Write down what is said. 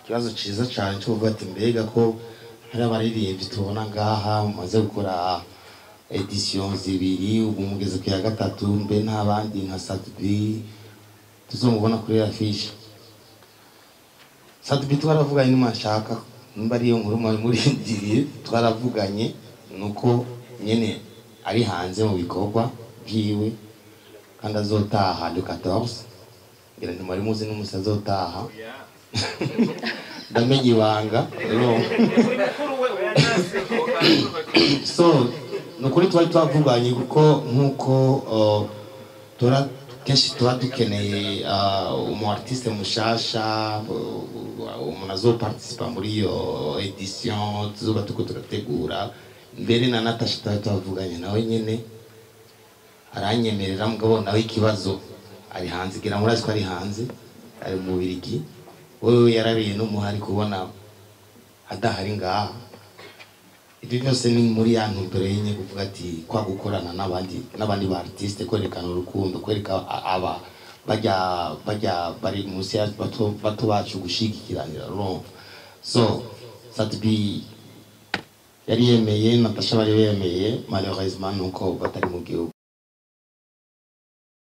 Ikibazo ciza cyane cyo kuvuga ati mbega ko hari abaririmbyi tubona ngaha mumaze gukora édition zibiri, ubu mugeze ku ya gatatu, mbe nta bandi nka Sat-B tuzomubona kuri affiche? Sat-B twaravuganye, nimwashaka nimba ariyo nkuru mwari murindiriye, twaravuganye, nuko nyene ari hanze mu bikorwa vyiwe kandi azotaha le 14. Ngira ntimwari muzi n'umusi azotaha, ndamenya ibanga urumva. So ni ukuri twari twavuganye, kuko nk'uko tura kenshi tuba dukeneye umu artiste mushasha, umuntu azoparticipa muri iyo édition tuzoba turiko turategura. Mbere na Natasha twari twavuganye nawe nyene aranyemerera, mugabo nawe ikibazo ari hanze. Gira murazi ko ari hanze, ari mu Bubirigi. Wewe yarabiye n'umuhari kubona adahari ngaha. Ibyo byose ni muri ya ntumbero yenye kuvuga ati kwa gukorana n'abandi ba artiste, kwerekana urukundo, kwereka aba bajya bari munsi ya bato bato bacu gushigikiranira, urumva. So Sat-B yari yemeye, Natasha bari bemeye, malheureusement nuko batari mu gihugu.